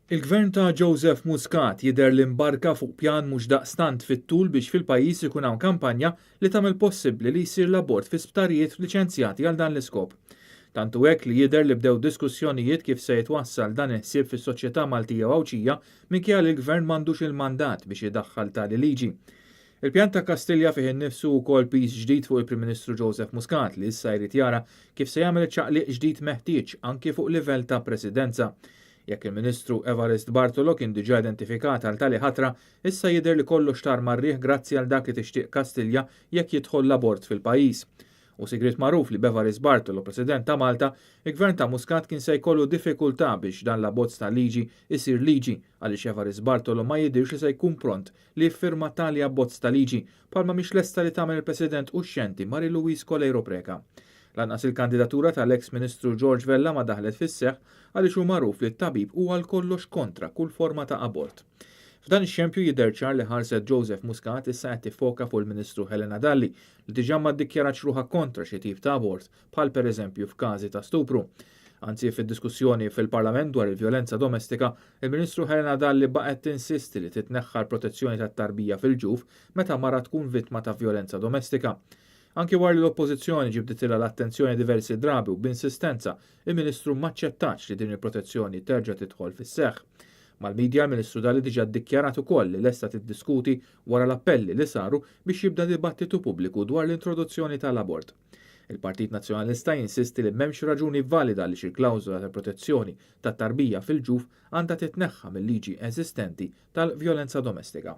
Il-Gvern ta' Joseph Muscat jidher li mbarka fuq pjan mhux daqstant fit-tul biex fil-pajjiż ikun hawn kampanja li tagħmel possibbli li jsir l-abort fi sptarijiet liċenzjati għal dan l-iskop. Tant hu hekk li jidher li bdew diskussjonijiet kif se jitwassal dan il-ħsieb fis-soċjetà Maltija u Għawdxija minkejja li l-Gvern m'għandux il-mandat biex idaħħal tali liġi. Il-pjan ta' Kastilja fih innifsu wkoll piż ġdid fuq il-Prim Ministru Joseph Muscat li issa jrid jara kif se jagħmel iċ-ċaqliq ġdid meħtieġ anki fuq livell ta' Presidenza. Jekk il-Ministru Evarist Bartolo kien diġà identifikat għal tali ħatra, issa jidher li kollox tar mar-riħ grazzi għal dak li tixtieq Kastilja jekk jidħol l-abort fil-pajjiż. Hu sigriet magħruf li b'Evarist Bartolo President ta' Malta, il-Gvern ta' Muscat kien se jkollu diffikultà biex dan l-abbozz ta' liġi jsir liġi għaliex Evarist Bartolo ma jidhirx li se jkun pront li jiffirma tali abbozz ta' liġi bħalma mhix lesta li tagħmel il-President uxxenti Marie Louise Coleiro Preca. Lanqas il-kandidatura tal-eks Ministru George Vella ma daħlet fis-seħħ għaliex hu magħruf li t-tabib hu għal kollox kontra kull forma ta' abort. F'dan ix-xempju jidher ċar li ħarset Joseph Muscat issa qed tiffoka fuq il-Ministru Helena Dalli li diġà ma ddikjaratx ruħha kontra xi tip ta' abort bħal pereżempju f'każi ta' stupru. Anzi, fid-diskussjoni fil-Parlament dwar il-vjolenza domestika, il-Ministru Helena Dalli baqgħet tinsisti li titneħħa l-protezzjoni tat-tarbija fil-ġuf meta mara tkun vittma ta' vjolenza domestika. Anki wara li l-Oppożizzjoni ġibditilha l-attenzjoni diversi drabi u b'insistenza, il-Ministru m'aċċettatx li din il-protezzjoni terġa' tidħol fis-seħħ. Mal-midja l-Ministru Dalli diġà ddikjarat ukoll li lesta tiddiskuti wara l-appelli li saru biex jibda dibattitu pubbliku dwar l-introduzzjoni tal-abort. Il-Partit Nazzjonalista jinsisti li m'hemmx raġuni valida għaliex il-klawżola ta' protezzjoni tat-tarbija fil-ġuf għandha titneħħa mil-liġi eżistenti tal-vjolenza domestika.